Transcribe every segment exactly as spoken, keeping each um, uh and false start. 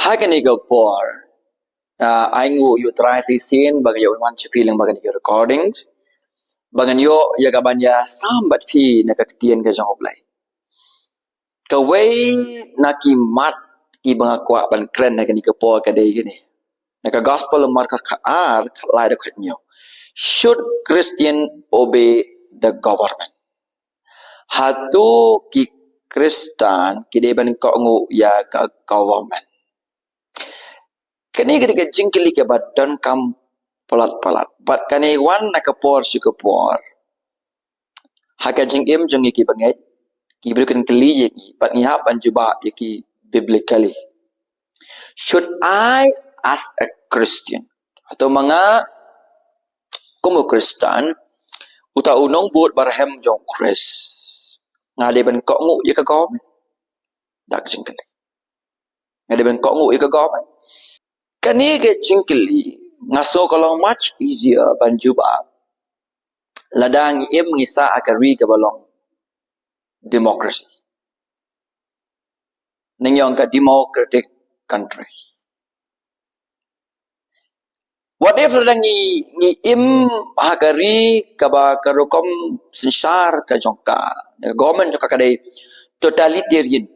Ha kane ka por, ah, ai nguh ïa U Trai shisien ba nga ïoh wan sha phi lyngba kane ka recordings, ba ngan ïoh ïa ka ban ïa sam bad phi na ka ktien ka jong U Blei. Kawei na ki mat kiba nga kwah ban kren ha kane ka por ka dei kane. Na ka Gospel u Markos khatar, khatlai haduh khathynñiew. Should Christian obey the government? Hato ki Khristan ki dei ban kohnguh ïa ka government? Kane ka dei ka jingkylli kaba donkam palat palat. Bad kane wan na ka por sha ka por. Ha ka jingim jong ngi ki bangeit, ki briew kin kylli ïa ngi, bad ngi hap ban jubab ïa ki biblically. Should I, as a Christian, hato ma nga kum u Khristan, uta u nongbud barhem jong Khrist, nga dei ban kohnguh ïa ka government? Da ka jingkylli. Nga dei ban kohnguh ïa ka government? Kane ka jingkylli nga sngew ka long much easier ban jubab lada ngi im ngi sah ha ka ri kaba long democracy. Ngi ong ka democratic country. What if lada ngi, ngi im ha ka ri kaba ka rukom synshar ka jong ka, ka government jong ka ka dei totalitarian?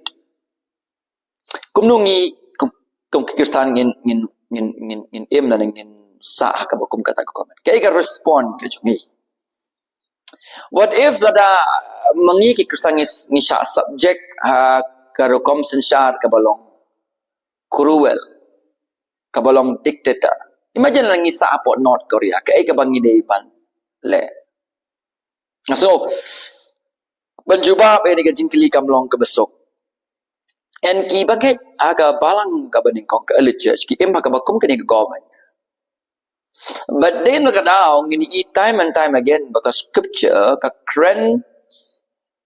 Kumno ngi kum, kum ki Khristan ngin, ngin, ngin, ngin, ngin im lane ngin sah ha kaba kum kata ka government? Kaei ka respond ka jong ngi? What if lada ma ngi ki Khristan ngi, ngi shah subject ha ka rukom synshar kaba long cruel, kaba long dictator? Imagine lada ngi sah hapoh North Korea, kaei kaba ngi dei ban leh? So, ban jubab ïa kane ka jingkylli kam long kaba suk. Hynrei ki bangeit ha ka balang kaba nyngkong, ka early church, ki im ha kaba kum kane ka government. Bad dei na ka daw ngin ïohi time and time again ba ka scripture ka kren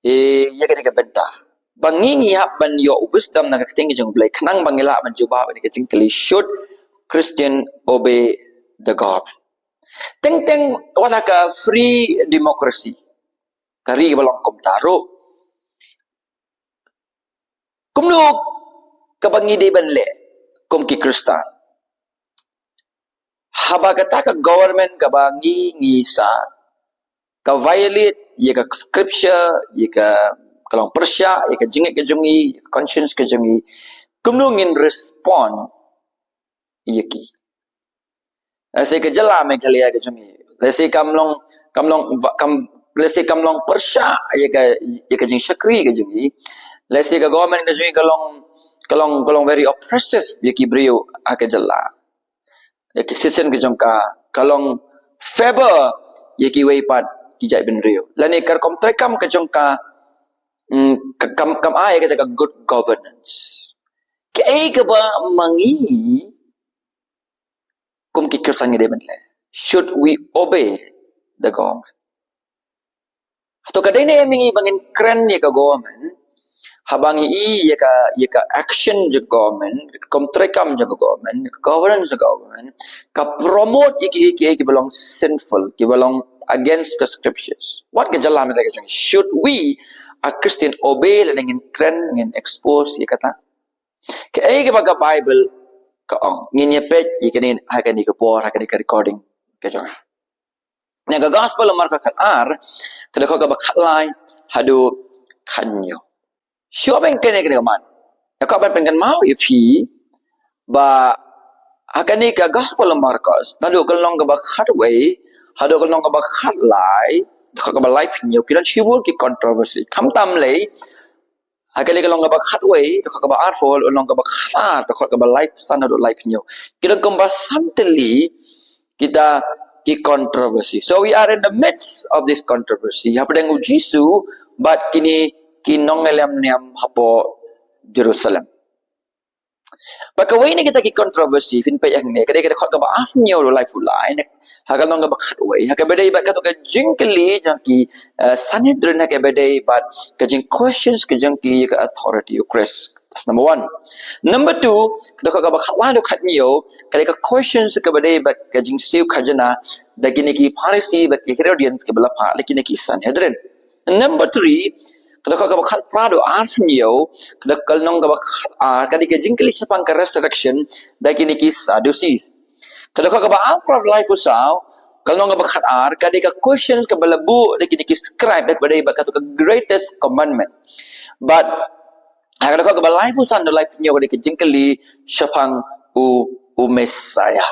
ïa kane ka bynta. Ba ngi ngi hap ban ïoh wisdom na ka ktien ka jong U Blei khnang ba ngi lah ban jubab ïa kane ka jingkylli, should Christian obey the government? Teng teng wat la ka free democracy, ka ri kaba long kumta ruh, kumno kaba ngi dei ban leh kum ki Khristan? Haba kata ka government kaba ngi ngi sah ka violate ïa ka scripture, ïa ka, ka long pyrshah ïa ka jingngeit ka jong ngi, ïa ka conscience ka jong ngi, kumno ngin respond ïa ki? Lehse ka jylla Meghalaya ka jong ngi, lehse kam long, kam long, kam, lehse kam long pyrshah ïa ka, ïa ka jingshakri ka jong ngi. Lehse ka government ka jong ngi ka long, ka long, ka long very oppressive ïa ki briew ha ka jylla. Ïa ki citizen ka jong ka, ka long favor ïa kiwei pat ki jaitbynriew. Lane ka rukom treikam ka jong ka, mm, ka, kam, kam ai ïa kata ka good governance. Kaei kaba ma ngi kum ki Khristan ngi dei ban leh? Should we obey the government? Hato ka dei ne em ïa ngi ba ngin kren ïa ka government? Haba ngi ïohi ïa ka, ïa ka action jong ka government, rukom treikam jong ka government, governance jong ka government, ka promote ïa ki, ïa ki, ïa kiba long sinful, kiba long against ka scriptures. Wat ka jylla Meghalaya ka jong ngi, should we, a Christian, obey lane ngin kren, ngin expose ïa kata? Kaei kaba ka Bible ka ong? Ngin ïa peit ïa kane ha kane ka por, ha kane ka recording ka jong nga. Na ka Gospel u Markos khatar, ka dkhot kaba khatlai haduh khathynñiew. Shuwa ban kren ïa kane ka mat, nga kwah ban pynkynmaw ïa phi ba ha kane ka Gospel u Markos, naduh ka lynnong kaba khatwei haduh ka lynnong kaba khatlai, dkhot kaba laiphew hynñiew, ki don shibun ki controversy. Khamtam lei, ha kane ka lynnong kaba khatwei, dkhot kaba arphew, lynnong kaba khatar, dkhot kaba laiphew san haduh laiphew hynñiew, ki don kumba san tylli kita ki controversy. So we are in the midst of this controversy hapdeng U Jisu bad kine ki nongïalam niam hapoh Jerusalem. Bad kawei na kita ki controversy, phin peit hangne, ka dei ka dkhot kaba arphew hynñiew haduh laiphew lai, ne, ha ka lynnong kaba khatwei, ha kaba dei bad kato ka jingkylli jong ki, eh, Sanhedrin, ha kaba dei bad ka jing questions ka jong ki ïa ka authority u Khrist. That's number one. Number two, ka dkhot kaba khatlai haduh khathynñiew, ka dei ka questions kaba dei bad ka jingsiew khajna da kine ki Pharisi bad ki Herodians kiba la phah da kine ki Sanhedrin. Number three, Ka dkhot kaba khatphra haduh arphew hynñiew, ka dkhot, ka lynnong kaba khatar, ka dei ka jingkylli shaphang ka resurrection da kine ki Sadducees. Ka dkhot kaba arphew laiphew saw, ka lynnong kaba khatar, ka dei ka question kaba la buh da kine ki scribe, kaba dei ba ka, ka greatest commandment. But ha ka dkhot kaba laiphew san haduh laiphew hynñiew, ka dei ka jingkylli shaphang u, u Messiah.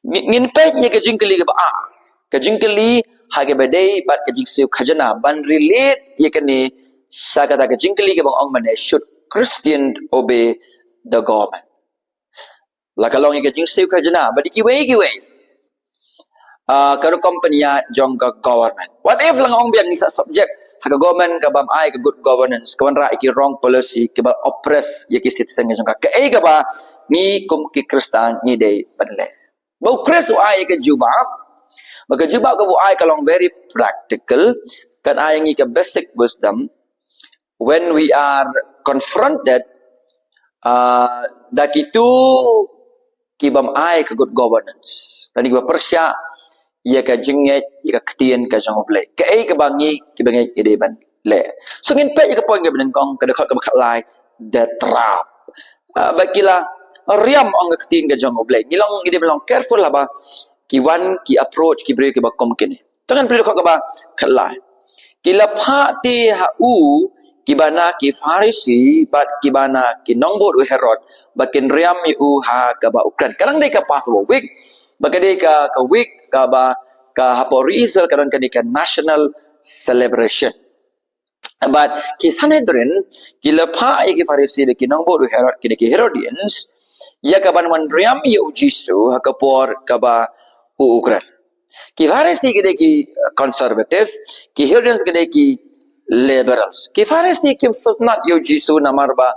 Ngi-, ngin peit ïa ka jingkylli kaba ar. Ka jingkylli ha kaba dei bad ka jingsiew khajna, ban relate ïa kane sha kata ka jingkylli kaba ong mane, should Christian obey the government? La ka long ïa ka jingsiew khajna bad ïa kiwei kiwei, ah, ka rukom pynïaid jong ka government. What if la nga ong biang ngi sa subject ha ka government ka bym ai ka good governance, ka wanrah ïa ki wrong policy, kiba oppress ïa ki citizen ka jong ka? Kaei kaba ngi kum ki Khristan ngi dei ban leh? Ba u Khrist u ai ïa ka jubab, ba ka jubab kaba u ai ka long very practical, kan ai ïa ngi ka basic wisdom when we are confronted, ah, da kitu ki bym ai ka good governance, da kiba pyrshah ïa ka jingngeit ïa ka ktien ka jong U Blei. Kaei kaba ngi kiba ngeit ngi dei ban leh? So ngin peit ïa ka point kaba nyngkong, ka dkhot kaba khatlai, the trap. Ah, ba ki la riam, ong ka ktien ka jong U Blei. Ngi long, ngi dei ban long careful haba ki wan ki approach ki briew kiba kum kine. To ngan pule dkhot kaba khatlai. Ki la phah te ha u kiba na ki Pharisi bad kiba na ki nongbud u Herod, ba kin riam ïa u ha kaba u kren. Ka dang dei ka Passover week, ba ka dei ka, ka week kaba ka hapoh ri Israel ka don kane ka national celebration. Bad ki Sanhedrin ki la phah ïa ki Pharisi bad ki nongbud u Herod, kine ki Herodians, ïa ka ban wan riam ïa u Jisu ha ka por kaba u u kren. Ki Pharisi ki dei ki, uh, conservative, ki Herodians ki dei ki liberals. Ki Pharisi kim sngewtynnat ïa u Jisu namar ba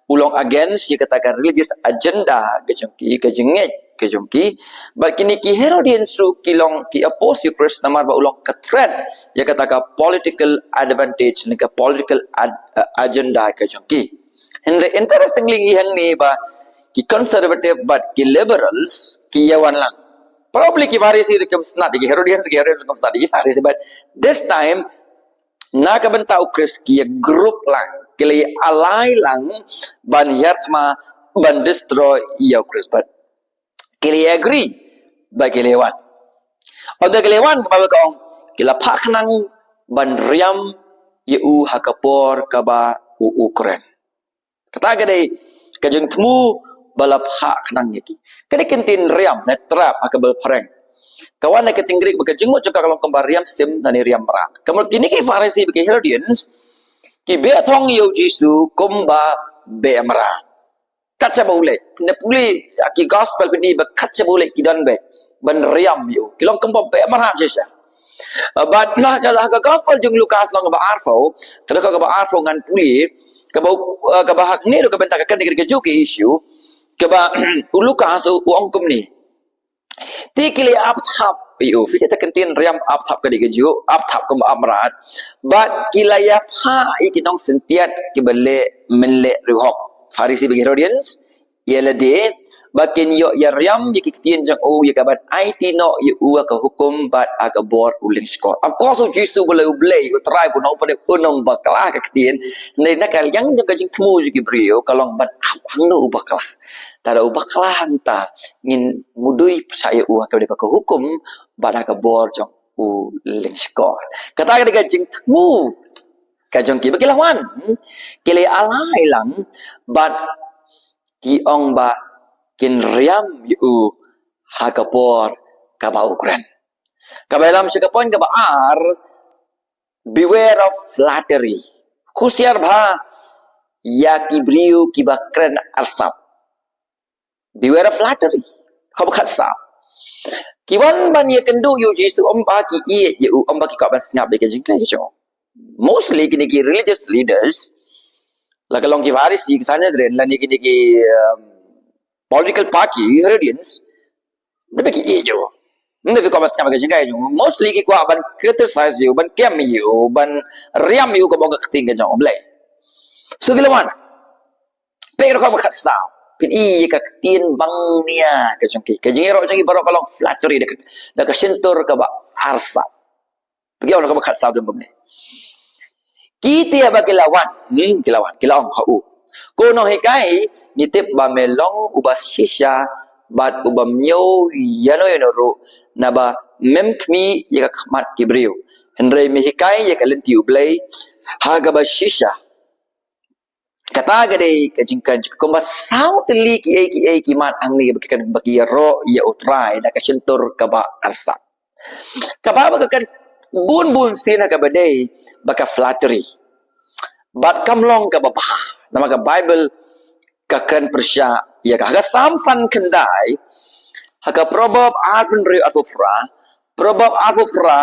u long against ïa kata ka religious agenda ka jong ki, ka jingngeit ka jong ki. Bad kine ki Herodians ruh ki long ki oppose ïa u Khrist namar ba u long ka threat ïa kata ka political advantage ne ka political ad-, uh, agenda ka jong ki. Hynrei interestingly ngi hangne ba ki conservative bad ki liberals ki ïa wan lang. Probably ki Pharisi ruh kim sngewtynnat ïa ki Herodians, ki Herodians ruh kim sngewtynnat ïa ki Pharisi, but this time na ka bynta u Khrist ki ïa group lang, ki la ïa ally lang ban hiar thma, ban destroy ïa u Khrist. Bad ki la ïa agree ba ki la ïa wan. Ynda ki la ïa wan, ka Baibl ka ong, ki la phah khnang ban riam ïa u ha ka por kaba u u kren. Kata ka dei ka jingthmu ba la phah khnang ïa ki. Ka dei ka ktien riam ne trap ha ka Baibl phareng. Ka wan na ka ktien Greek ba ka jingmut jong ka ka long kumba riam sim lane riam mrad. Ka mut kine ki Pharisi bad ki Herodians ki beh thong ïa u Jisu kumba beh mrad. Kat shaba u leit. Ne pule ha ki gospel phin i ba kat shaba u leit ki don beit ban riam ïa u. Ki long kumba beh mrad shisha. Uh, bad na ka, ka gospel jong Lukas lynnong kaba arphew, ka dkhot kaba arphew ngan pule, kaba, uh, kaba hangne ruh ka bynta ka kane ka juh ka issue, kaba u Lukas u, u ong kumne. Te ki la ïa ap thap ïa u. Phi kata ka ktien riam ap thap ka dei ka juh, ap thap kumba ap mrad. Bad ki la ïa phah ïa ki nongsyntiat kiba leh mynleh riewhok, Pharisi bad ki Herodians, ïa lade, ba kin ïoh ïa riam ïa ki ktien jong u, ïa ka ban aiti noh ïa u ha ka hukum bad ha ka bor u lyngskor. Of course u Jisu ba la u Blei, u Trai, u Nongpynim, um bakla ha ka ktien. Hynrei na ka liang jong ka jingthmu jong ki briew ka long ban ap hangno u bakla. Lada u bakla hangta ngin mudui pyrshah ïa u ha kaba dei ba ka hukum bad ha ka bor jong u lyngskor. Kata ka dei ka jingthmu ka jong ki ba ki la wan, hmm? Ki la ïa ally lang bad ki ong ba kin riam ïa u ha ka por kaba u kren. Kaba ïalam sha ka point kaba ar, beware of flattery. Husiar bha ïa ki briew kiba kren arsap. Beware of flattery. Kaba khatsaw. Ki wan ban ïakynduh ïa u Jisu, ym ba ki ïeit ïa u, ym ba ki kwah ban sngap ïa ka jingkren ka jong u. Mostly kine ki religious leaders, la ka long ki Pharisi, ki Sanhedrin, lane kine ki, um, political party, Herodians, ym dei ba ki ïeit ïa u. Ym dei ba ki kwah ban sngap ïa ka jingkren ka jong u. Mostly ki kwah ban criticize ïa u, ban kem ïa u, ban riam ïa u kaba ong ka ktien ka jong U Blei. So ki la wan. Peit ka dkhot ba khatsaw. Phin i ïa ka ktien bang nia ka jong ki. Ka jingïaroh jong ki baroh ka long flattery, da ka, da ka shyntur kaba arsap. Peit ka dkhot ba khatsaw dang kumne. Ki tieng ba ki la wan, hmm, ki la wan, ki la ong ha u, ko nonghikai, ngi tip ba me long uba shisha bad uba mñiew ïano ïano ruh, naba mem khmih ïa ka khmat ki briew, hynrei me hikai ïa ka lynti U Blei ha kaba shisha. Kata ka dei ka jingkren jong ki kumba saw tylli kiei kiei ki mat hangne ba ki kren ba ki ïaroh ïa U Trai na ka shyntur kaba arsap. Kaba ba ka kren bun bun sien ha kaba dei ba ka flattery. Bad kam long kaba bha. Namar ka Baibl ka kren pyrshah ïa ka. Ha ka Salm san khyndai, ha ka Proverb arphew hynriew arphew phra, Proverb arphew phra,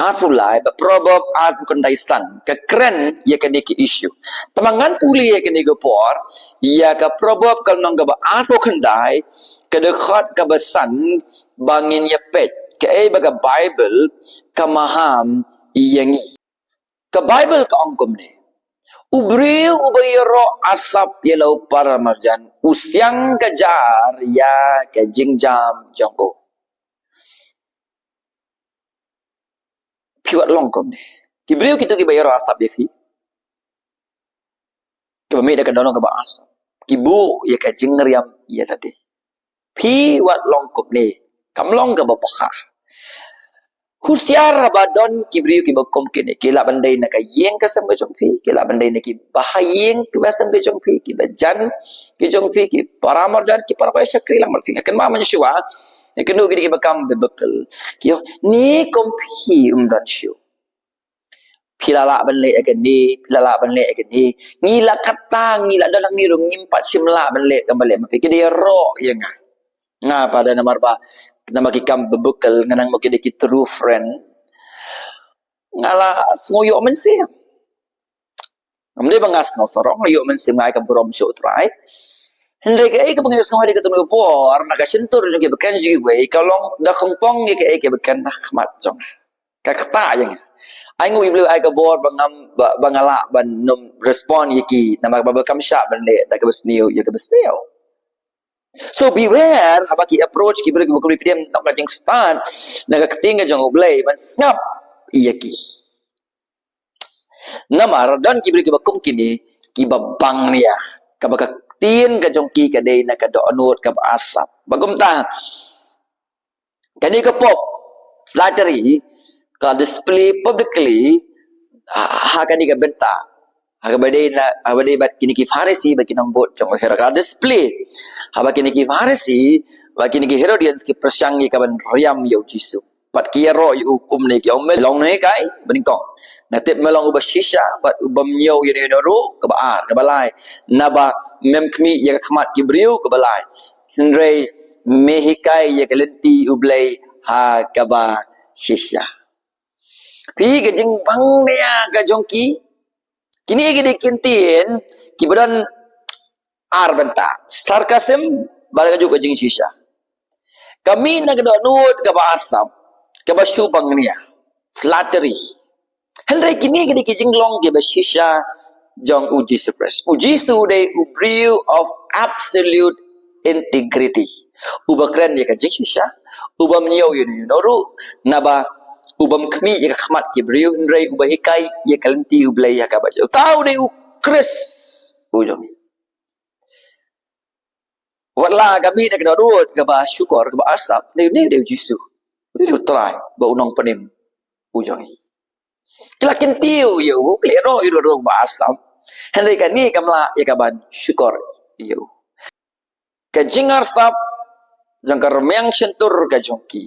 arphew lai, bad Proverb arphew khyndai san, ka kren ïa kane ka issue. Te ma ngan pule ïa kane ka por, ïa ka Proverb ka lynnong kaba arphew khyndai, ka dkhot kaba san, ba ngin ïa peit kaei ba ka Baibl ka maham ïa ngi. Ka Baibl ka ong kumne: U briew uba ïaroh arsap ïa la u paramarjan, u siang ka jar ïa ka jingjam jong u. Phi wat long kumne? Ki briew kito kiba ïaroh arsap ïa phi, kiba mih da ka dohnud kaba arsap, ki buh ïa ka jingriam ïa lade. Phi wat long kumne? Kam long kaba bha. Husiar haba don ki briew kiba kum kine, ki lah ban dei na ka ïing ka sem ka jong phi, ki lah ban dei na ki bahaïing kiba sem ka jong phi, kiba jan ki jong phi, ki paramarjan, ki para ba shakri lang bad phi. Nga kynmaw mynshuwa, nga kynduh kine kiba kam biblical. Ki ong, ne kum phi ym don shuh. Phi la lah ban leh ïa kane, phi la lah ban leh ïa kane. Ngi la katta, ngi la don hangne ruh ngim pat shym lah ban leh kaba leh ma phi. Ki dei ïaroh ïa nga. Nga pat da namar ba, namar ki kam biblical, nga nang mo ki dei ki true friend, nga la sngew ïoh mynsiem. Ngam dei ba nga sngew sarong, ïoh mynsiem, nga ai ka burom sha U Trai. Hynrei kaei kaba nga ïohsngew ha kane ka por, na ka shyntur jong kiba kren jong kiwei, ka long da khongpong ïa kaei kaba kren ha khmat jong nga. Ka ktah ïa nga. Ai nguh ïa U Blei ai ka bor ba ngam, ba, ba nga lah ban nym respond ïa ki, namar ba, ba kam shah ban leh da kaba sniew ïa kaba sniew. So beware, haba ki approach ki briew kiba kum, phi dei ban long ka jingstad na ka ktien ka jong U Blei, ban sngap ïa ki. Namar don ki briew kiba kum kine, kiba bang nia, kaba ka ktien ka jong ki ka dei na ka dohnud kaba arsap. Ba kumta, kane ka pop, flattery, ka display publicly, ha, ha kane ka bynta. Ha kaba dei na, ha kaba dei bad kine ki Pharisi, bad ki nongbud jong u Herod, ka display. Haba kine ki Pharisi bad kine ki Herodians ki pyrshang ïa ka ban riam ïa u Jisu. Bad ki ïaroh ïa u kumne, ki ong, me long nonghikai ba nyngkong. Nga tip me long uba shisha bad uba mñiew ïano ïano ruh, kaba ar. Kaba lai, naba mem khmih ïa ka khmat ki briew, kaba lai. Hynrei me hikai ïa ka lynti U Blei ha kaba shisha. Phi, ka jingbang nia ka jong ki. Kine ki dei ki ktien kiba don ar bynta: sarcasm bad kajuh ka jingshisha. Ka mih na ka dohnud kaba arsap, kaba shu bang nia, flattery. Hynrei kine ki dei ki jinglong kiba shisha jong u Jisu Khrist. U Jisu u dei u briew of absolute integrity. Uba kren ïa ka jingshisha, uba mñiew ïano ïano ruh, naba uba mkhmih ïa ka khmat ki briew, hynrei uba hikai ïa ka lynti U Blei ha kaba shisha. Uta u dei u Khrist u jong ngi. Wat la ka mih na ka dohnud kaba shukor, kaba arsap, ne, ne u dei u Jisu, ne u dei u Trai bad u Nongpynim u jong ngi. Ki la kyntiew ïa u, ki la ïaroh ïa u ruh ba arsap. Hynrei kane kam lah ïa ka ban shukor ïa u. Ka jingarsap jong ka rmiang shyntur ka jong ki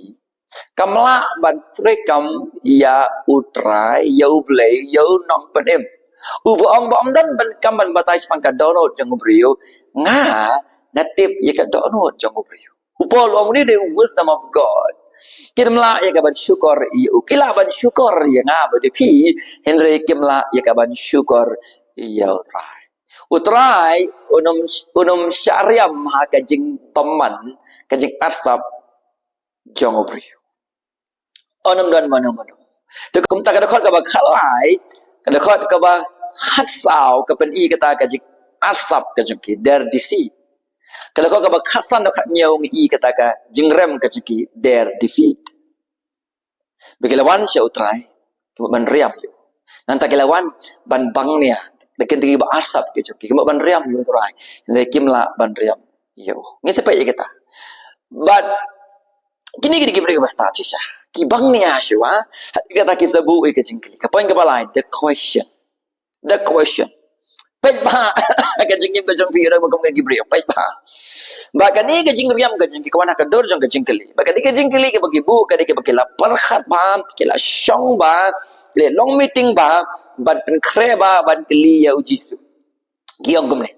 kam lah ban treikam ïa u Trai, ïa U Blei, ïa u Nongpynim. Uba ong ba ym don ban kam ban batai shaphang ka dohnud jong u briew, nga, nga tip ïa ka dohnud jong u briew. U Paul u ong, u dei u wisdom of God. Kim lah ïa ka ban shukor ïa u. Ki lah ban shukor ïa nga bad ïa phi, hynrei kim lah ïa ka ban shukor ïa u Trai. U Trai un ym, un ym shah riam ha ka jingbymman, ka jingarsap jong u briew. Un ym don mano mano. Te kumta ka dkhot kaba khatlai, ka dkhot kaba khatsaw ka pyni kata ka jingarsap ka jong ki, their deceit. Ka dkhot kaba khatsan, khathynñiew ngi i kata ka jingrem ka jong ki, their defeat. Ba ki la wan sha u Trai, ki mut ban riam ïa u. Nangta ki la wan ban bang nia da ki kynti kiba arsap ki jong ki, ki mut ban riam ïa u Trai, hynrei kim lah ban riam ïa u. Ngin sa peit ïa kata. Bad kine ki dei ki briew kiba stad shisha, ki bang nia shuwa. Hynrei kata ki sa buh ïa ka jingkylli, ka point kaba lai, the question. The question. Peit bha ka jingim ka jong phi, ïa kum ki briew, peit bha. Bad kane ka jingriam ka jong ki ka wan ha ka dur jong ka jingkylli. Bad kane ka jingkylli kaba ki buh ka dei kaba ki la pyrkhat bha, ki la shong bha, ki la long meeting bha, ban pynkhreh bha, ban kylli ïa u Jisu. Ki ong kumne: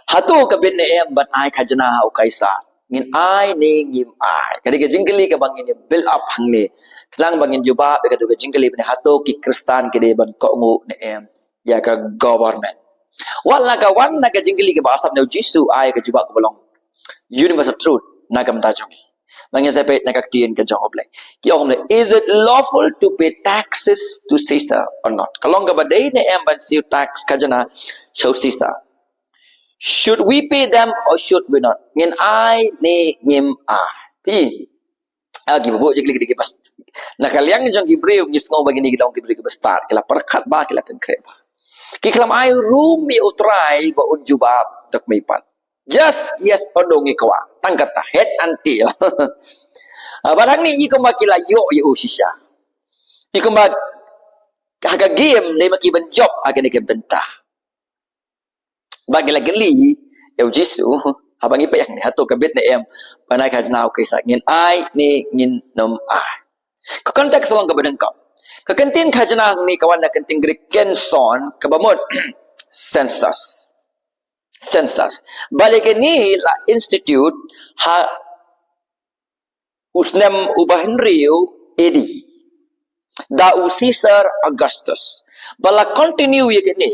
Hato ka bit ne em ban ai khajna ha u Kaisar? Ngin ai ne ngim ai? Ka dei ka jingkylli kaba ngin build up hangne, khnang ba ngin jubab ïa kato ka jingkylli ba ne, hato ki Khristan ki dei ban kohnguh ne em ïa ka government? Wat la ka wan na ka jingkylli kaba arsap na u Jisu, ai ka jubab kaba long universal truth na ka bynta jong ngi. Ba ngin sa peit na ka ktien ka jong U Blei. Ki ong kumne: Is it lawful to pay taxes to Caesar or not? Ka long kaba dei ne em ban siew tax, khajna, sha u Caesar? Should we pay them or should we not? Ngin ai ne ngim ai? Phi, ah, kiba buh jingkylli ki dei kiba s-, na ka liang jong ki briew ngi sngew ba kine ki long ki briew kiba stad, ki la pyrkhat bha, ki la pynkhreh bha. Ki khlem ai room ïa u Trai ba un jubab da kmie pat. Just yes or no ngi kwah. Tang kata, head and tail. Ah, bad hangne i kumba ki la ïoh ïa u shisha. I kumba ha ka game dei ma ki ban jop ha kane ka bynta. Bad ki la kylli ïa u Jisu, haba ngi peit hangne, hato ka bit ne em ban ai khajna ha u Kaisar? Ngin ai ne ngin nym ai? Ka context long kaba nyngkong. Ka kyntien khajna hangne ka wan na ka kyntien Greek kenson, kaba mut census. Census. Bad ïa kane la institute ha u snem uba hynriew A D da u Caesar Augustus. Bad la continue ïa kane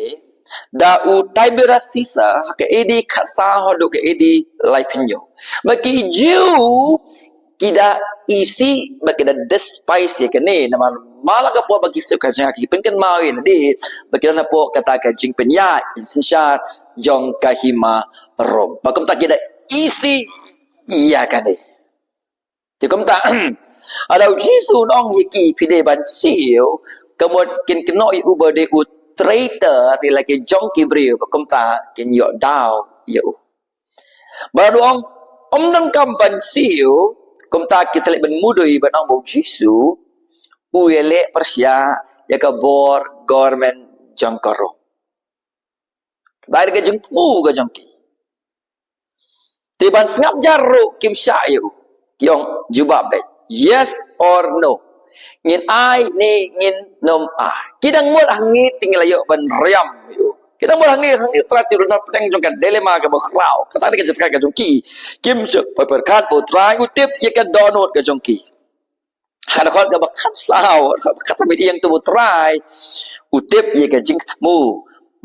da u Tiberius Caesar ha ka A D khatsaw haduh ka A D laiphew hynñiew. Bad ki Jiw ki da isih bad ki da despise ïa kane, namar ma la ka por ba ki siew khajna ki pynkynmaw ïa lade ba ki don hapoh kata ka jingpynïaid, jingsynshar jong ka hima Rom. Bad kumta ki da isih ïa kane. Te kumta, lada u Jisu un ong ïa ki, phi dei ban siew, ka mut kin kynnoh ïa u ba dei u traitor ïa la ki jong ki briew, bad kumta kin ïoh daw ïa u. Bad lada u ong ym donkam ban siew, kumta ki sa leit ban mudui ban ong ba u Jisu u ïaleh pyrshah ïa ka bor government jong ka Rom. Kata ka dei ka jingthmu ka jong ki. Te ban sngap jar ruh kim shah ïa u. Ki ong jubab beit, yes or no. Ngin ai ne ngin nym ai? Ki dang mut hangne te ngi la ïoh ban riam ïa u. Ki dang mut hangne, hangne U Trai te u don hapdeng jong ka dilemma kaba khraw. Kata ka dei ka jingpyrkhat ka jong ki. Kim shym pyrkhat ba U Trai u tip ïa ka dohnud ka jong ki. Ha dkhot kaba khatsaw, ha dkhot kaba khatsaw, bad ïa kata U Trai u tip ïa ka jingthmu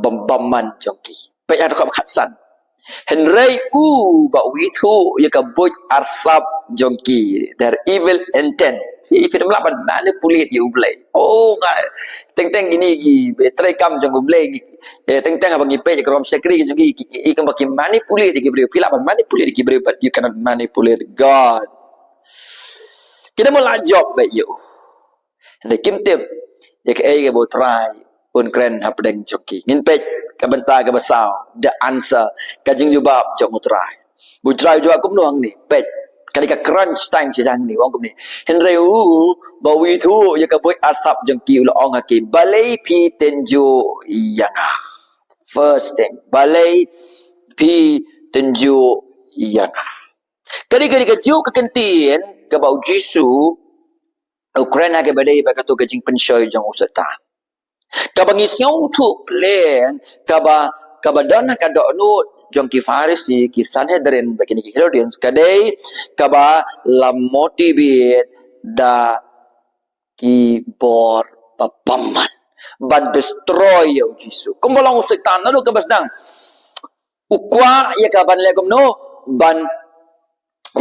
bym bymman jong ki. Peit ha dkhot kaba khatsan. Hynrei u ba u ithuh ïa ka buit arsap jong ki, their evil intent. Phi, phi nym lah ban manipulate ïa U Blei. Oh, nga, teng teng kine ki treikam jong U Blei. Eh, teng teng haba ngi peit ïa ka rukom shakri jong ki, ki, ki, ki, ki manipulate ïa ki briew. Phi lah ban manipulate ïa ki briew, but you cannot manipulate God. Ki dang mut la jop beit ïa u. Hynrei kim tip ïa kaei kaba U Trai un kren hapdeng jong ki. Ngin peit ka bynta kaba saw, the answer, ka jingjubab jong U Trai. U Trai u jubab kumno hangne? Peit, ka dei ka crunch time shisha hangne, u ong kumne: Hynrei u ba u ithuh ïa ka buit arsap jong ki u la ong ha ki, balei phi tynjuh ïa nga? First thing, balei phi tynjuh ïa nga? Ka dei, ka dei kajuh ka kyntien kaba u Jisu u kren ha kaba dei bad kato ka jingpynshoi jong u Soitan. Kaba ngi sngewthuh pleng, kaba, kaba don ha ka dohnud jong ki Pharisi, ki Sanhedrin bad kine ki Herodians, ka dei kaba la motivate da ki bor ba bymman ban destroy ïa u Jisu. Kumba long u Soitan naduh kaba sdang, u kwah ïa ka ban leh kumno, ban,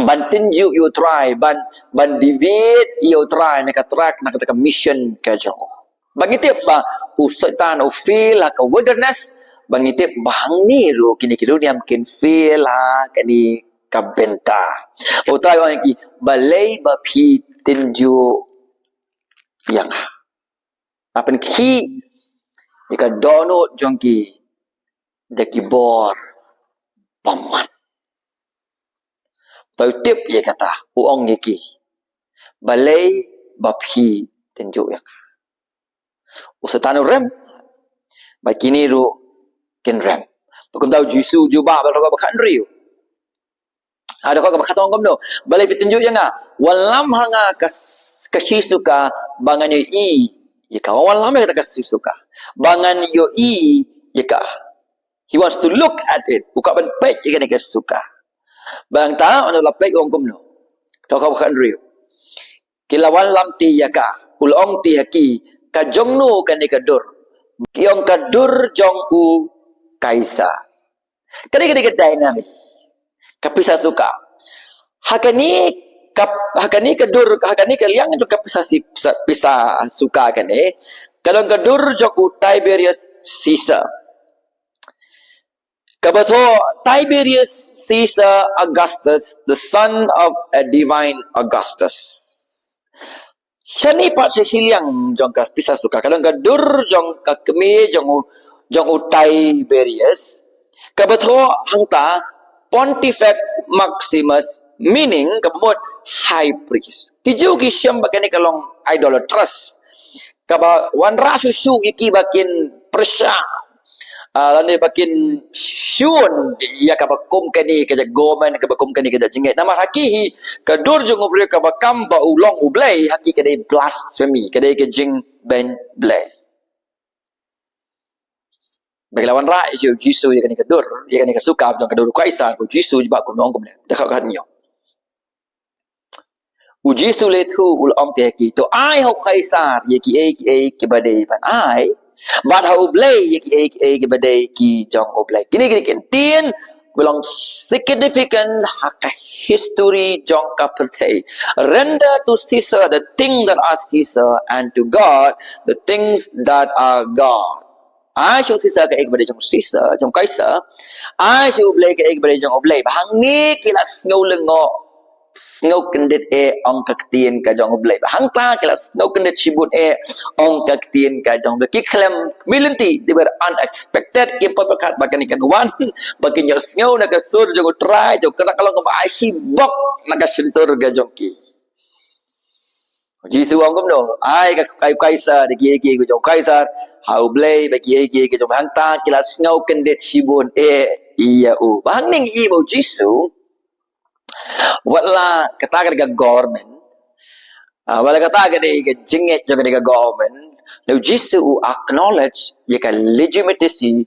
ban tynjuh ïa U Trai, ban, ban deviate ïa U Trai na ka track, na kata ka mission ka jong u. Ba ngi tip ba u Soitan u fail ha ka wilderness, ba ngi tip ba hangne ruh kine ki riewniam kin fail ha kane ka bynta. U Trai u ong ïa ki, balei ba phi tynjuh ïa nga? Nga pynkhih ïa ka dohnud jong ki da ki bor bymman. To tip ïa kata, u ong ïa ki, balei ba phi tynjuh ïa nga? U Soitan u rem, bad kine ruh kin rem. Bad kumta u Jisu u jubab, bad ka ba khat hynriew. Ada ka ba khat sawdong kumno. Balei phi tynjuh ïa nga? Wallam ha nga ka, ka shi suka ba ngan ïohi ïa ka. Wallam ïa kata ka shi suka ba ngan ïohi ïa ka. He wants to look at it. U kwah ban peit ïa kane ka suka. Bad hangta, haba u la peit u ong kumno. Ka ba khat hynriew. Ki la wallam te ïa ka. U la ong te ha ki, ka jong no kane ka dur? Ki ong ka dur jong u Kaisar. Kane, kane ka denari. Ka pisa suka. Ha kane ka, ha kane ka dur, ha kane ka liang jong ka pisa si, pisa, pisa suka kane. Ka long ka dur jong u Tiberius Caesar. Kaba thoh Tiberius Caesar Augustus, the son of a divine Augustus. Shane pat sha shiliang jong ka pisa suka, ka long ka dur jong ka kmie jong u, jong u Tiberius. Kaba thoh hangta Pontifex Maximus, meaning kaba mut high priest. Ki Jiw ki shem ba kane ka long idolatrous. Kaba wanrah shuh shuh ïa ki ba kin pyrshah, ah, lane ba kin shun ïa kaba kum kane ka jaitbynriew, kaba kum kane ka jingngeit. Namar ha ki hi ka dur jong u briew kaba kam ba u long u blei, ha ki ka dei blasphemy, ka dei ka jingbeiñ Blei. Ba ki la wanrah ïa u Jisu ïa kane ka dur, ïa kane ka suka jong ka dur u Kaisar, u Jisu u jubab kumno, ong kumne. Dkhot khathynñiew. U Jisu u la ïathuh, u la ong te ha ki, to ai ha u Kaisar ïa kiei kiei kiba dei ban ai, bad ha u Blei ïa kiei kiei kiba dei ki jong u Blei. Kine, kine ki ktien ba long significant ha ka history jong ka pyrthei. Render to Caesar the things that are Caesar, and to God the things that are God. Ai sha u Sisar kaei kaba dei jong u Sisar, jong u Kaisar. Ai sha u Blei kaei kaba dei jong u Blei. Ba hangne ki la sngew lyngngoh, sngew kyndit eh, ong ka ktien ka jong u Blei. Ba hangta ki la sngew kyndit shibun eh, ong ka ktien ka jong u Blei. Ki khlem kmie lynti, they were unexpected. Kim pat pyrkhat ba kane kan wan, ba kin ïohsngew na ka sur jong u Trai, jong ka, ka long kaba ai shibok na ka shyntur ka jong ki. Jisu ong kumno, ai ka, ai Kaisar da kiei kiei ki jong Kaisar, ha u Blei ba kiei kiei ki jong. Hangta ki la sngew kyndit shibun eh ïa u. Ba hangne ngi i ba u Jisu, wat la kata ka dei ka government, ah, wat la kata ka dei ka jingngeit jong ka dei ka government, u Jisu u acknowledge ïa ka legitimacy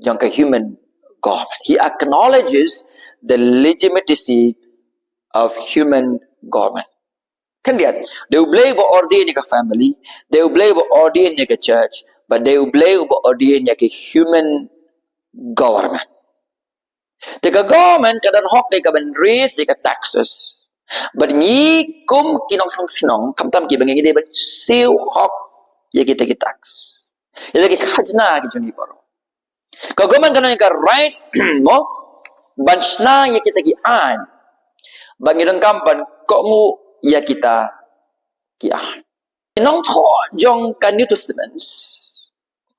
jong ka human government. He acknowledges the legitimacy of human government. Khyndiat, dei u Blei uba ordain ïa ka family, dei u Blei uba ordain ïa ka church, bad dei u Blei uba ordain ïa ka human government. Te ka government ka don hok ïa ka ban raise ïa ka taxes. Bad ngi kum ki nongshong shnong, khamtam kiba ngi dei ban siew hok ïa kita ki tax, ïa kita ki khajna ki jong ngi baroh. Ka government ka don ïa ka right mo ban shna ïa kita ki aiñ, ba ngi donkam ban kohnguh ïa kita ki aiñ. Ki nongthoh jong ka New Testament,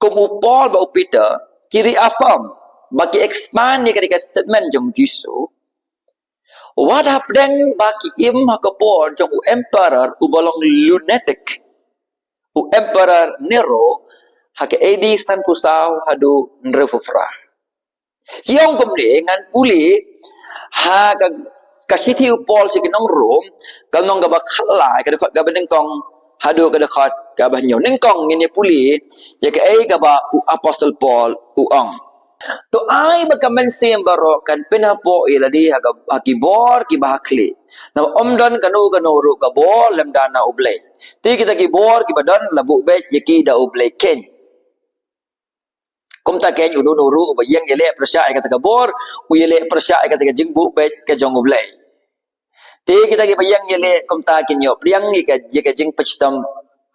kum u Paul bad u Peter, ki reaffirm bad ki expand ïa ka, ïa ka statement jong u Jisu. Wat hapdeng ba ki im ha ka por jong u emperor uba long lunatic, u Emperor Nero, ha ka A D sanphew saw haduh hynriewphew phra. Ki ong kumne, ngan pule ha ka, ka shithi u Paul sha ki nong Rom, ka lynnong kaba khatlai, ka dkhot kaba nyngkong haduh ka dkhot kaba hynñiew. Nyngkong ngin ïa pule ïa kaei kaba u Apostle Paul u ong. To ai ba ka mynsiem baroh kan pynhapoh ïa lade ha ka, ha ki bor kiba ha khlieh. Naba ym don kano kano ruh ka bor lymda na U Blei. Te kita ki bor kiba don la buh beit ïa ki da U Blei keiñ. Kumta keiñ uno uno ruh uba ïeng ïaleh pyrshah ïa kata ka bor, u ïaleh pyrshah ïa kata ka jingbuh beit ka jong U Blei. Te kita kiba ïeng ïaleh kumta kin ïoh pdiang ïa ka, ïa ka jingpynshitom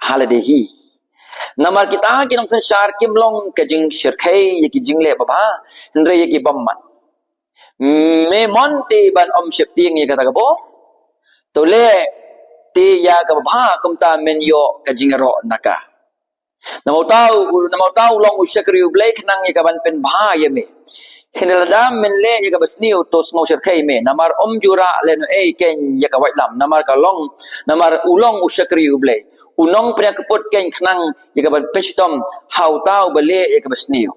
ha lade hi. Namar kita ki nongsynshar kim long ka jingshyrkhei ïa ki jingleh babha, hynrei ïa ki bymman. Me mon te ban ym sheptieng ïa kata ka bor? To leh te ïa kaba bha, kumta men ïoh ka jingïaroh na ka. Namar uta u, namar uta u long u shakri U Blei khnang ïa kaban pynbha ïa me. Hynrei lada men leh ïa kaba sniew to sngew shyrkhei me. Namar ym ju rah lehnohei keiñ ïa ka waitlam. Namar ka long, namar u long u shakri U Blei. U nongpynïakput keiñ khnang ïa kaban pynshitom ha uta uba leh ïa kaba sniew.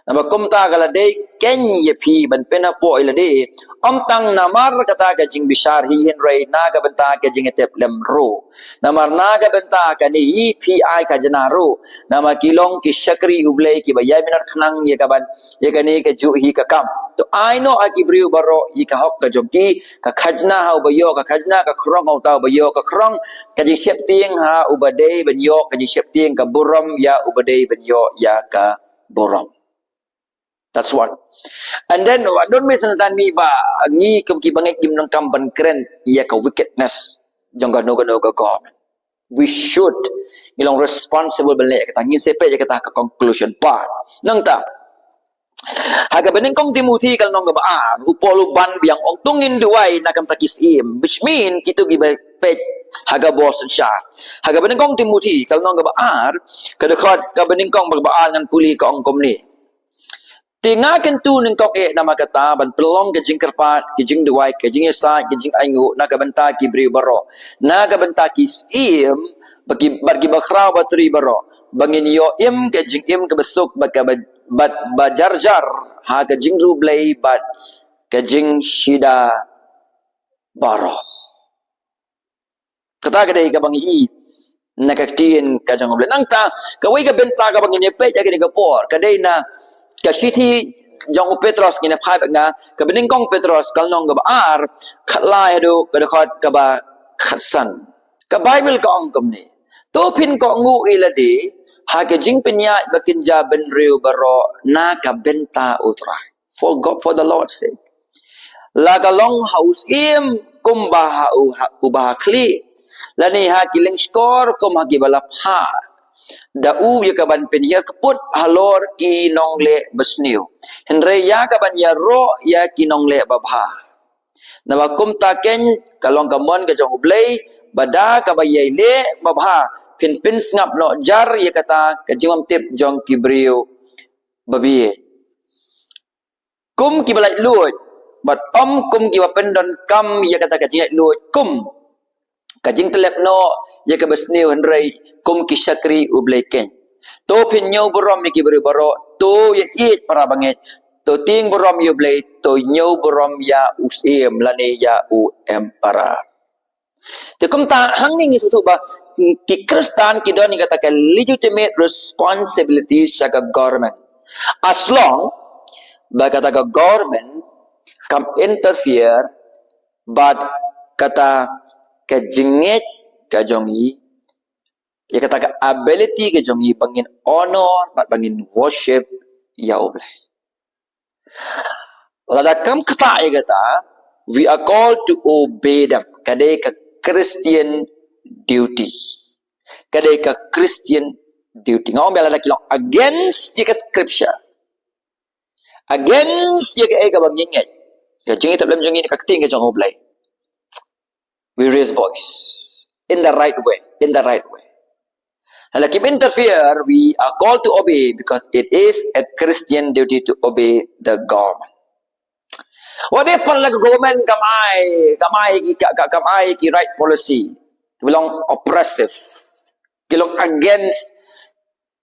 Namar kumta ka la dei keiñ ïa phi ban pynhapoh ïa lade, ym tang namar kata ka jingbishar hi hynrei na ka bynta ka jingïatep lem ruh. Namar na ka bynta kane hi phi ai khajna ruh. Namar ki long ki shakri U Blei kiba ïai minot khnang ïa kaban, ïa kane kajuh hi ka kam. To ai noh ha ki briew baroh ïa ka hok ka jong ki, ka khajna ha uba ïoh ka khajna, ka khrong ha uta uba ïoh ka khrong, ka jingsheptieng ha uba dei ban ïoh ka jingsheptieng, ka burom ïa uba dei ban ïoh ïa ka burom. That's one. And then, uh, don't misunderstand me ba ngi kum ki bangeit ngim donkam ban kren ïa ka wickedness jong kano kano ka government. We should, ngi long responsible ban leh ïa kata, ngin sa peit ïa kata ha ka conclusion part. Nangta, ha kaba nyngkong Timothy ka lynnong kaba ar, u Paul u ban biang, ong to ngin duwai na ka bynta ki syiem, which mean kito kiba peit ha ka bor synshar. Ha kaba nyngkong Timothy ka lynnong kaba ar, ka dkhot kaba nyngkong bad kaba ar ngan pule, ka ong kumne. Te nga kyntu nyngkong eh namar kata ban pynlong ka jingkyrpad, ka jingduwai, ka jingïasaid, ka jingainguh na ka bynta ki briew baroh, na ka bynta ki syiem bad ki, bad ki bakhraw batri baroh, ba ngin ïoh im ka jingim kaba suk bad kaba, bad ba jar jar ha ka jingriewblei bad ka jingshida baroh. Kata ka dei kaba ngi i na ka ktien ka jong U Blei. Nangta kawei ka bynta kaba ngin ïa peit ïa kane ka por ka dei na ka shithi jong u Petros, ngin ïa phai bad nga, kaba nyngkong Petros ka lynnong kaba ar, khatlai haduh ka dkhot kaba khatsan. Ka Baibl ka ong kumne. To phin kohnguh ïa lade ha ka jingpynïaid ba kynja bynriew baroh na ka bynta U Trai. For God, for the Lord's sake. La ka long ha u syiem kumba ha u, ha u bahakhlieh, lane ha ki lyngskor kum ha kiba la phah da u ïa kaban pynhiar kput halor ki nongleh basniew, hynrei ïa kaban ïaroh ïa ki nongleh babha. Naba kumta keiñ ka long ka mon ka jong U Blei ba da kaba ïai leh babha phin pynsngap noh jar ïa kata ka jingbymtip jong ki briew babieit. Kum kiba laitluid, bad ym kum kiba pyndonkam ïa kata ka jinglaitluid kum ka jingtyllep noh ïa kaba sniew, hynrei kum ki shakri U Blei keiñ. To phin ñiew burom ïa ki briew baroh, to ïa ïeit para bangeit, to tieng burom ïa U Blei, to ñiew burom ïa u syiem lane ïa u emperor. Te kumta hangne ngi sngewthuh ba ki Khristan ki don ïa kata ka legitimate responsibility sha ka government. As long ba kata ka government kam interfere bad kata ka jingngeit ka jong ngi, ïa kata ka ability ka jong ngi ba ngin honor bad ba ngin worship ïa U Blei. Lada kam ktah ïa kata, we are called to obey them. Ka dei ka Christian duty. Ka dei ka Christian duty. Nga ong ba lada ki long against ïa ka scripture, against ïa kaei kaba ngi ngeit, ka jingïatep lem jong ngi na ka ktien ka jong U Blei, we raise voice in the right way, in the right way. And like, if interfere, we are called to obey because it is a Christian duty to obey the government. What if para la ka government kam ai, kam ai ki, ka, ka, kam ai ki right policy, ki long oppressive, ki long against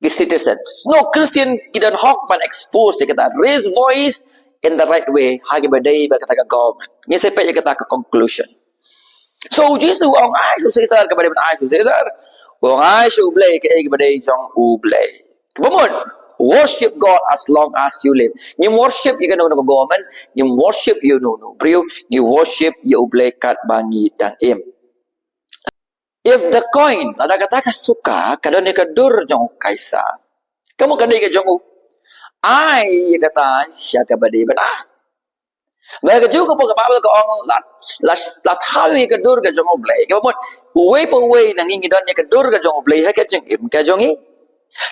ki citizens. No Christian ki don hok ban expose ïa kata, raise voice in the right way ha kiba dei bad kata ka government. Ngi sa peit ïa kata ka conclusion. So U Jisu u ong ai sha u Caesar kaba dei ban ai sha u Caesar, u ong ai sha U Blei kaei kaba dei jong U Blei. Kaba mut, worship God as long as you live. Ngim worship ïa kano kano ka government, ngim worship ïa uno uno u briew, ngi worship ïa U Blei katba ngi dang im. If the coin, lada kata ka suka ka don ïa ka dur jong u Kaisar, ka mut ka dei ka jong u, ai ïa kata sha kaba dei ban ai. Bad kajuh ka por ka Baibl ka ong la, la, la thaw ïa ka dur ka jong U Blei. Kaba mut uwei pa uwei na ngi ngi don ïa ka dur ka jong U Blei ha ka jingim ka jong ngi.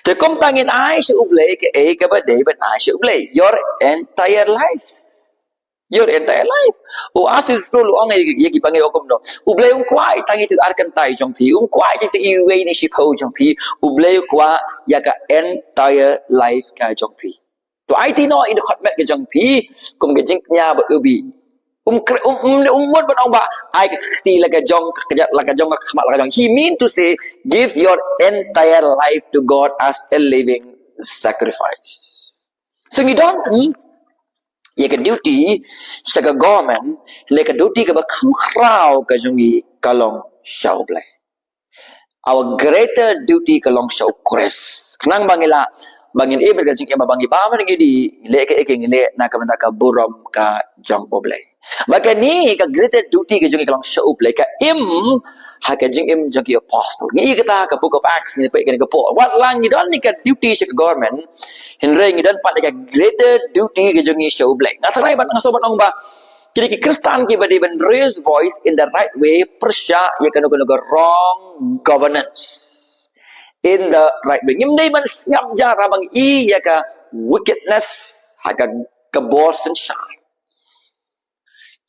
Te kumta ngin ai sha U Blei kaei kaba dei ban ai sha U Blei your entire life. Your entire life. U Jisu Khrist u ong ïa ki bangeit kumno? U Blei um kwah tang ïa ki ar kynta jong phi, um kwah ïa ki wei ne shiphew jong phi. U Blei u kwah ïa ka entire life ka jong phi. To aiti noh ïa ka khmat ka jong phi kum ka jingkñia ba u bi. Um kre-, um, um, um mut ban ong ba ai ka kti la ka jong ka kjat la ka jong ka khmat la ka jong. He mean to say, give your entire life to God as a living sacrifice. So ngi don, hmm, ïa ka duty sha ka government, ne ka duty kaba kham khraw ka jong ngi ka long sha U Blei. Our greater duty ka long sha U Khrist. Khnang ba ngi lah, ba ngin im ka jingim ba ngi bam ngi dei, ngi leh kaei kaei ngi leh na ka bynta ka burom ka jong U Blei. Ba kane ka greater duty ka jong ngi ka long sha U Blei ka im ha ka jingim jong ki apostle. Ngi ïohi kata ha ka Book of Acts, ngi peit kane ka por. Wat la ngi don ne ka duty sha ka government, hynrei ngi don pat ne ka greater duty ka jong ngi sha U Blei. Nga tharai ban, nga sngewbha ban ong ba ki dei ki Khristan kiba dei ban raise voice in the right way, pyrshah ïa kano kano ka wrong governance in the right way. Ngim dei ban sngap jar haba ngi ïohi ïa ka wickedness ha ka, ka bor synshar.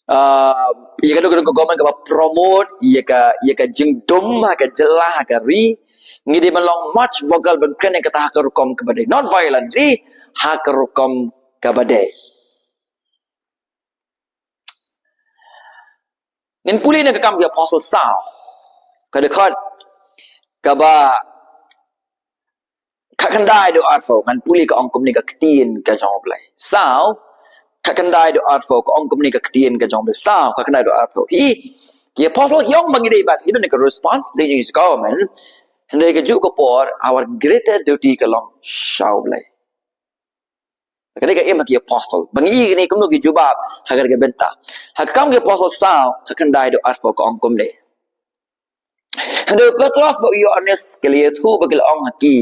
Ah, ïa kano kano ka government kaba promote ïa ka, ïa ka jingdum ha ka jylla, ha ka ri. Ngi dei ban long much vocal ban kren ïa kata ha ka rukom kaba dei, not violently, ha ka rukom kaba dei. Ngin pule na ka Kam ki Apostle saw, ka dkhot kaba khatkhyndai haduh arphew. Ngan pule, ka ong kumne ka ktien ka jong U Blei. Saw khatkhyndai haduh arphew, ka ong kumne ka ktien ka jong U Blei. Saw khatkhyndai haduh arphew. Ïohi, ki apostle ki ong ba ngi dei ban, ngi don ne ka responsibility jong ngi sha ka government. Hynrei kajuh ka por our greater duty ka long sha U Blei. Kane ka im ha ki apostle. Ba ngi ïohi kane kumno ki jubab ha kane ka bynta. Ha ka Kam ki Apostle saw khatkhyndai haduh arphew ka ong kumne. Hynrei u Petros bad u Ïoannis ki la ïathuh bad ki la ong ha ki,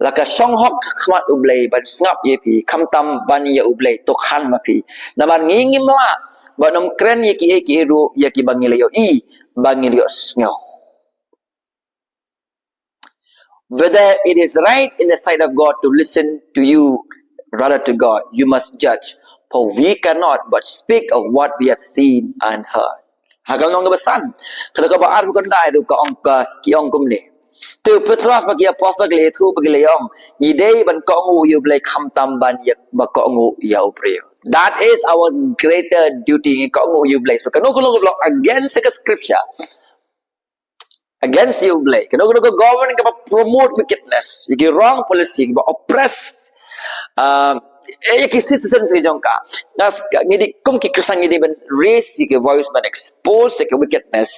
la ka shong hok ha khmat U Blei ban sngap ïa phi, khamtam ban ïa U Blei, to khan ma phi. Namar ngi ngim lah ban ym kren ïa kiei kiei ruh ïa kiba ngi la ïohi, ba ngi la ïohsngew. Whether it is right in the sight of God to listen to you rather to God, you must judge. For we cannot but speak of what we have seen and heard. Ha ka lynnong kaba san, ka dkhot kaba arphew khyndai ruh ka ong ka, ki ong kumne. Te u Petros bad ki apostle ki la ïathuh bad ki la ong, ngi dei ban kohnguh ïa U Blei khamtam ban ïa, ba kohnguh ïa u briew. That is our greater duty, ngi kohnguh ïa U Blei. So kano kano kaba long against ka scripture, against ïa U Blei, kano kano ka government kaba promote wickedness, ïa ki wrong policy, kaba oppress, um, ïa ki citizens ki jong ka. Ngi dei kum ki Khristan ngi dei ban raise ïa ki voice, ban expose ïa ki wickedness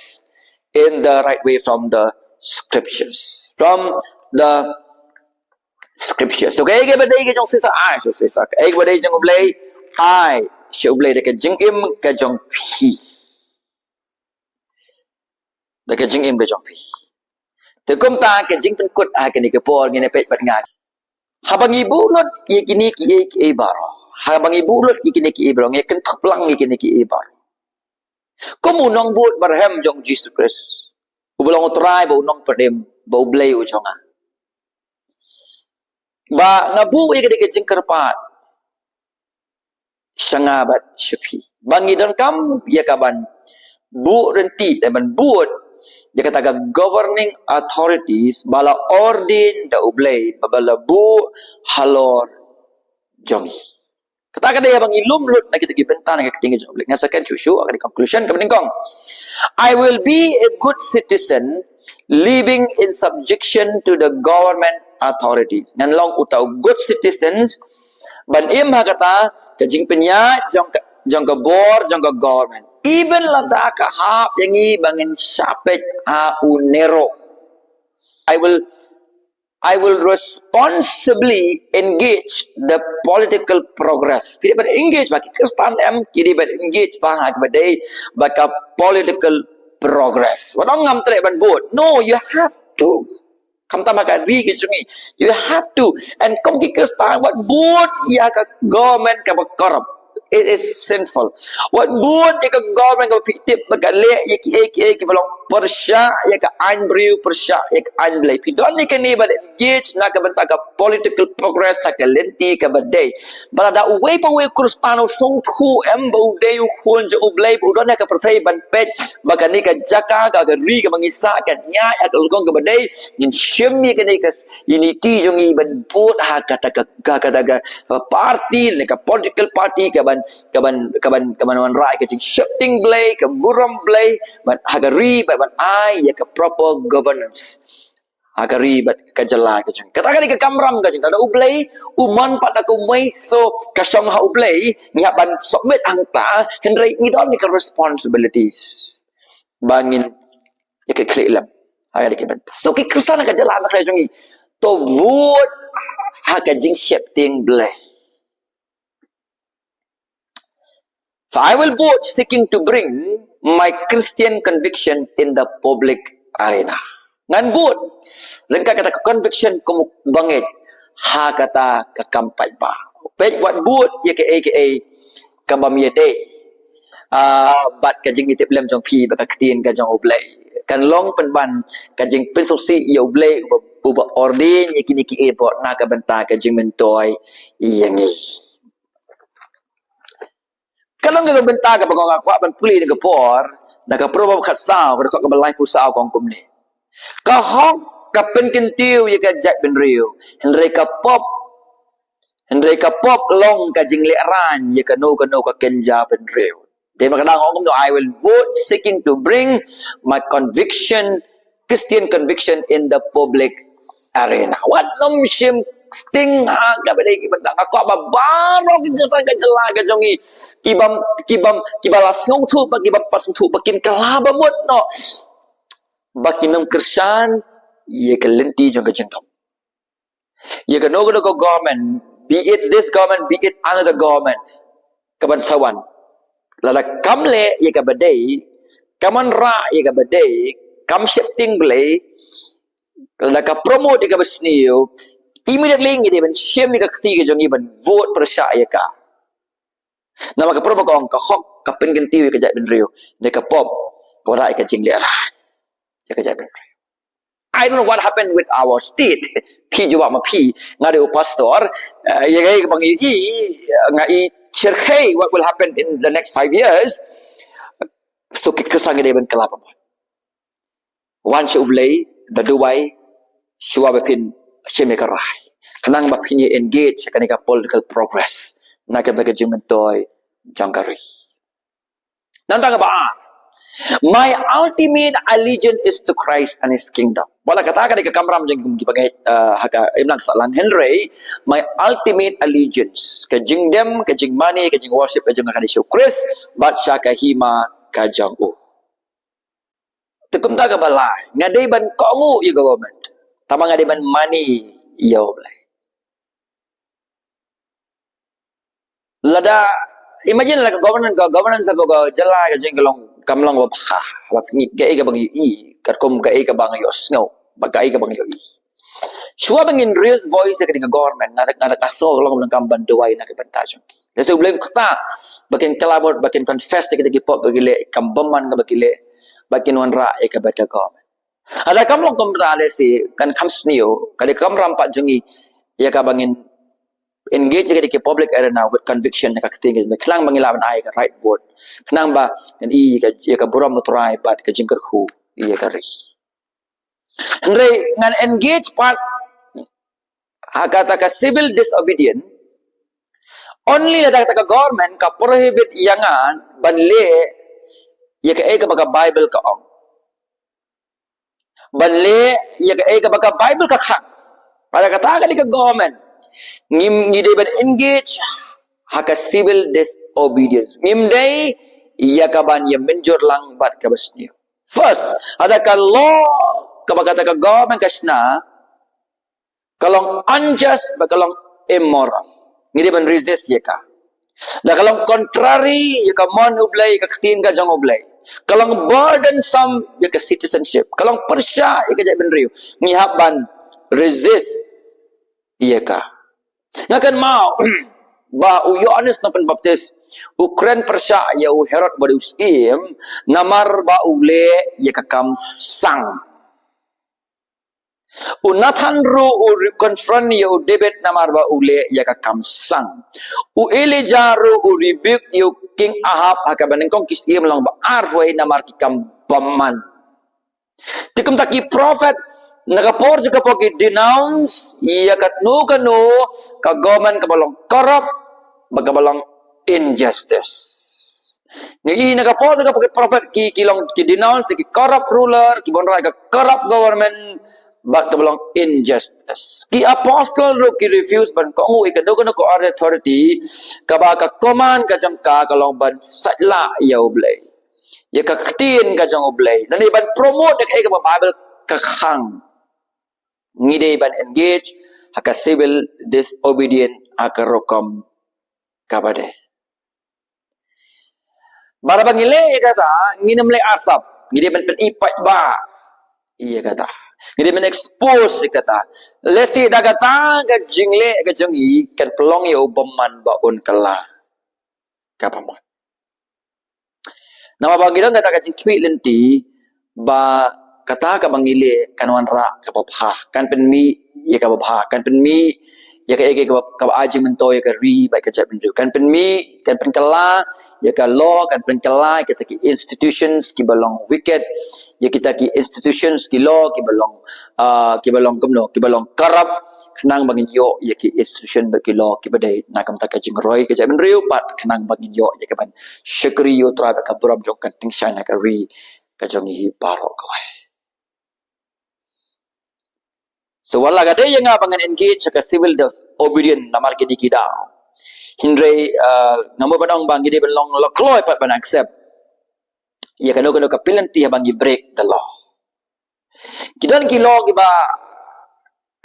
in the right way from the scriptures. From the scriptures. So kaei kaba dei ka jong u Sisar, ai sha u Sisar. Kaei kaba dei jong U Blei, ai sha U Blei. Da ka jingim ka jong phi, da ka jingim ka jong phi. Te kumta ka jingpynkut ha kane ka por ngin ïa peit bad nga. Haba ngi buh lut ïa kine kiei kiei baroh, haba ngi buh lut ïa kine kiei baroh, ngi kynthup lang ïa kine kiei baroh. Kum u nongbud barhem jong U Jisu Khrist, uba long U Trai bad U Nongpynim bad U Blei u jong nga. Ba nga buh ïa kane ka jingkyrpad sha nga bad sha phi, ba ngi donkam ïa ka ban buh ryntih, ban bud ïa kata ka governing authorities ba la ordain da U Blei, ba, ba la buh halor jong ngi. Kata ka dei ba ngi lum lut na kita ki bynta na ka ktien ka jong U Blei. Ngan sa kren shuh shuh ha ka conclusion kaba nyngkong. I will be a good citizen living in subjection to the government authorities. Ngan long uta u good citizens ban im ha kata ka jingpynïaid jong ka, jong ka bor jong ka government. Even lada ka hap ïa ngi ba ngin shah peit ha u Nero. I will I will responsibly engage the political progress. Ki dei ban engage, ba ki Khristan em, ki dei ban engage ba ha kaba dei ba ka political progress. Wat ong ngam treh ban bud. No, you have to. Khamtam ha ka ri ka jong ngi, you have to. And kum ki Khristan wat bud ïa ka government kaba corrupt. It is sinful. Wat bud ïa ka government kaba phi tip ba ka leh ïa kiei kiei kiba long pyrshah ïa ka aiñ briew, pyrshah ïa ka aiñ Blei. Phi don ïa kane ban engage na ka bynta ka political progress ha ka lynti kaba dei. Ba lada uwei pa uwei u Khristan u sngewthuh em ba u dei u khun jong U Blei, ba u don ha ka pyrthei ban peit ba kane ka jaka, ka, ka ri kaba ngi sah kan ïaid ha ka lyngkong kaba dei, ngin shim ïa kane ka s-, ïa ka lynti jong ngi ban bud ha kata ka, ka, kata ka, uh, party, ne ka political party kaban, kaban, kaban, kaban wanrah ïa ka jingsheptieng Blei, ka burom Blei, ban ha ka ri, ban, ban ai ïa ka proper governance ha ka ri bad ka jylla ka jong. Kata ka dei ka kamram ka jong. Lada U Blei u mon pat da kumwei, so ka shong ha U Blei, ngi hap ban submit hangta, hynrei ngi don ïa ka responsibilities ba ngin ïa ka khlieh lem ha ka dei ka bynta. So ki Khristan ha ka jylla bakla jong ngi, to vote ha ka jingsheptieng Blei. So I will vote seeking to bring my Christian conviction in the public arena. Ngan vote ryngkat kata ka conviction kum u bangeit ha kata ka kam paidbah. Peit wat vote ïa kaei kaei kaba ym ïadei, ah, bad ka jingïatiplem jong phi bad ka ktien ka jong U Blei. Kan long pynban ka jingpynsngewsih ïa U Blei uba, uba ordain ïa kine kiei baroh na ka bynta ka jingmyntoi ïa ngi. Ka long ka bynta kaba nga kwah ban pule ïa ka por, na ka Proverb khatsaw, ka dkhot kaba laiphew saw ka ong kumne. Ka hok ka pynkyntiew ïa ka jaitbynriew, hynrei ka pop, hynrei ka pop long ka jinglehrain ïa kano kano ka kynja bynriew. Te ma ka dang ong kumno, I will vote seeking to bring my conviction, Christian conviction in the public arena. Wat nym shim sting ha kaba dei ki bynta. Nga kwah ba baroh ki Khristan ka jylla ka jong ngi, ki bym, ki bym, kiba la sngewthuh bad kiba pat sngewthuh ba kin kylla ba mut noh ba kin ym kyrshan ïa ka lynti jong ka jingdum. Ïa kano kano ka government, be it this government, be it another government, kaban sa wan, lada kam leh ïa kaba dei, kam wanrah ïa kaba dei, kam sheptieng Blei, lada ka promote ïa kaba sniew, immediately ngi dei ban shim ïa ka kti ka jong ngi ban vote pyrshah ïa ka. Namar ka Proverb ka ong, ka hok ka pynkyntiew ïa ka jaitbynriew, ne ka pop ka wanrah ïa ka jinglehrain ïa ka jaitbynriew. I don't know what happened with our state. Phi jubab ma phi, nga dei u pastor, eh, ïa kaei kaba ngi ïohi, eh, nga i shyrkhei what will happen in the next five years. So ki Khristan ngi dei ban kylla ba mut. Wan sha U Blei da duwai shuwa ba phin shim ïa ka rai, khnang ba phin ïa engage ha kane ka political progress na ka bynta ka jingmyntoi jong ka ri. Nangta kaba ar, my ultimate allegiance is to Christ and his kingdom. Wat la kata ka dei ka kamram jong ngi kum ki bangeit, eh, ha ka imlang ka sahlang, hynrei my ultimate allegiance, ka jingdem, ka jingmane, ka jingworship ka jong nga ka dei sha U Khrist bad sha ka hima ka jong u. Te kumta kaba lai, nga dei ban kohnguh ïa ka government, tangba nga dei ban mane ïa U Blei. Lada, imagine la ka governance, ka governance kaba ka jylla ka jong ngi ka long, kam long ba bha, ba phi ngeit kaei kaba ngi ïohi, katkum kaei kaba ngi ïohsngew bad kaei kaba ngi ïohi. Shuwa ba ngin raise voice ïa kane ka government, nga da, nga da ka sngew ka long kaba donkam ban duwai na ka bynta jong ki. Lehse U Blei un kyrta ba kin kylla ba mut, ba kin confess ïa kita ki pop ba ki leh, kam bymman kaba ki leh, ba kin wanrah ïa kaba donkam. Lada kam long kumta, lehse kan kham sniew, ka dei ka kamram pat jong ngi ïa kaba ngin engage ïa kita ki public arena with conviction, ïa ka ktien ka jong U Blei, khnang ba ngin lah ban ai ka right vote, khnang ba ngin ïoh ïa ka, ïa ka burom U Trai bad ka jingkyrkhu ïa ka ri. Hynrei ngan engage pat ha kata ka civil disobedience only lada kata ka government ka prohibit ïa nga ban leh ïa kaei kaba ka Bible ka ong, ban leh ïa kaei kaba ka Bible ka khang. Lada kata ka dei ka government, ngim, ngi dei ban engage ha ka civil disobedience. Ngim dei ïa kaban ïa mynjur lang bad kaba sniew. First, lada ka law kaba kata ka government ka shna ka long unjust bad ka long immoral, ngi dei ban resist ïa ka. Lada ka long contrary ïa ka mon U Blei, ka ktien ka jong U Blei, ka long burdensome ïa ka citizenship, ka long pyrshah ïa ka jaitbynriew, ngi hap ban resist ïa ka. Nga kynmaw ba u Ïoannis Nongpynbaptis u kren pyrshah ïa u Herod ba dei u syiem, namar ba u leh ïa ka kam sang. U Nathan ruh u re-, confront ïa u David namar ba u leh ïa ka kam sang. U Elijah ruh u rebuke ïa u King Ahab ha kaba nyngkong Ki Syiem lynnong ba arphew namar ki kam bymman. Te kumta ki prophet, na ka por jong ka por ki denounce ïa kano kano ka government kaba long corrupt bad kaba long injustice. Ngi i na ka por jong ka por ki prophet ki, ki long ki denounce ki corrupt ruler, kiba wanrah ka corrupt government bad kaba long injustice. Ki apostle ruh ki refuse ban kohnguh ïa kano kano ka authority kaba ka command ka jong ka ka long ban saitlah ïa U Blei, ïa ka ktien ka jong U Blei, lane ban promote ïa kaei kaba Bible ka khang. Ngi dei ban engage ha ka civil disobedience ha ka rukom kaba dei. Bad haba ngi leh ïa kata, ngin ym leh arsap, ngi dei ban pyni paidbah ïa kata. Ngi dei ban expose ïa kata. Lehse da kata ka jingleh ka jong ngi kan pynlong ïa u bymman ba un kylla kaba mon. Namar ba ngi don kata ka jingkhmih lynti ba kata kaba ngi leh kan wanrah kaba bha, kan pynmih ïa kaba bha, kan pynmih ïa kaei kaei kaba, kaba ai jingmyntoi ïa ka ri bad ka jaitbynriew, kan pynmih, kan pynkylla ïa ka law, kan pynkylla ïa kita ki institutions kiba long wicked, ïa kita ki institutions ki law kiba long, ah, kiba long kumno, kiba long corrupt, khnang ba ngin ïoh ïa ki institution bad ki law kiba dei na ka bynta ka jingroi ka jaitbynriew, bad khnang ba ngin ïoh ïa ka ban shakri ïa U Trai bad ka burom jong ka tyngshaiñ ha ka ri ka jong ngi baroh kawei. So wat la ka dei ïa nga ba ngan engage ha ka civil disobedience namar kine ki daw, hynrei, ah, nga mut ban ong ba ngi dei ban long la kloi pat ban accept ïa kano kano ka penalty haba ngi break the law. Ki don ki law kiba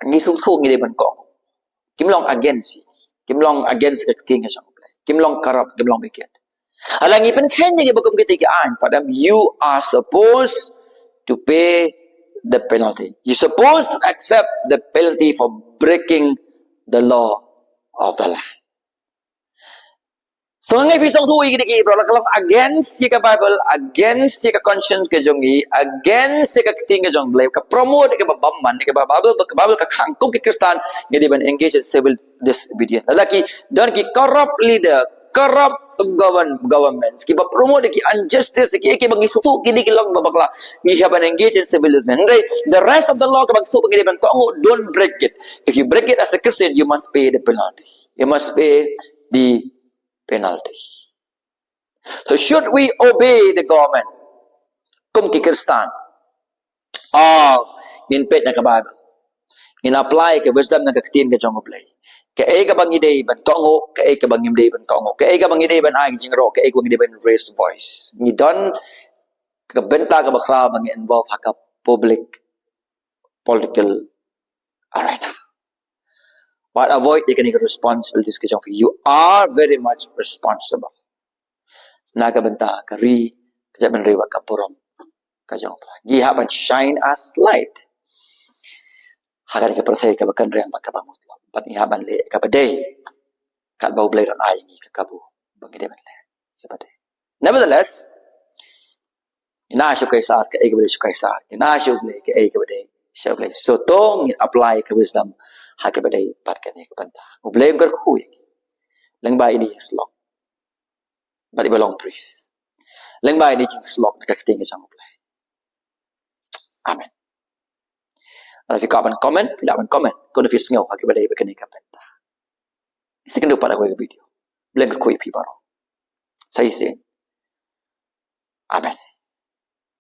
ngi sngewthuh ngi dei ban kohnguh. Kim long against, kim long against ka ktien ka jong U Blei. Kim long corrupt, kim long wicked. Lada ngi pynkheiñ ïa kiba kum kita ki aiñ, pat em, you are supposed to pay the penalty. You supposed to accept the penalty for breaking the law of the land. So nga ngeit phi sngewthuh ïa kine ki baroh, la ka long against ïa ka Bible, against ïa ka conscience ka jong ngi, against ïa ka ktien ka jong U Blei, ka promote ïa kaba bymman, ïa kaba Bible, ka Bible ka khang. Kum ki Khristan ngi dei ban engage in civil disobedience. Lada ki don ki corrupt leader, corrupt govern, governments kiba promote ïa ki injustice, ïa ki, ïa kiba ngi sngewthuh kine ki long ba bakla, ngi hap ban engage in civil disobedience. Hynrei the rest of the law kaba ngi sngewthuh ba ngi dei ban kohnguh, don't break it. If you break it as a Christian, you must pay the penalty. You must pay the penalty. So should we obey the government? Kum ki Khristan, oh, ngin peit na ka Bible, ngin apply ka wisdom na ka ktien ka jong U Blei. Kaei kaba ngi dei ban kohnguh, kaei kaba ngim dei ban kohnguh, kaei kaba ngi dei ban ai ka jingroi, kaei kaba ngi dei ban raise voice. Ngi don ka bynta kaba khraw ba ngi involve ha ka public political arena. But avoid ïa kane ka responsibilities ka jong phi. You are very much responsible na ka bynta ka ri, ka jaitbynriew, ka burom ka jong U Trai. Ngi hap ban shine as light ha kane ka pyrthei kaba kynriang bad kaba mutlop. Bad ngi hap ban leh kaba dei katba U Blei u don ai ngi ka kabu ba ngi dei ban leh kaba dei. Nevertheless, ngin ai sha u Kaisar kaei kaba dei sha u Kaisar, ngin ai sha U Blei kaei kaba dei sha U Blei. So to ngin apply ka wisdom ha kaba dei pat kane ka bynta. U Blei un kyrkhu ïa ngi lyngba ine i jingsyllok bad iba long brief, lyngba ine i jingsyllok na ka ktien ka jong U Blei. Amen. Lada phi kwah ban comment, phi lah ban comment. Kumno phi sngew ha kaba dei bad kane ka bynta. Sa ïakynduh pat ha kawei ka video. U Blei un kyrkhu ïa phi baroh. Sa shisien. Amen.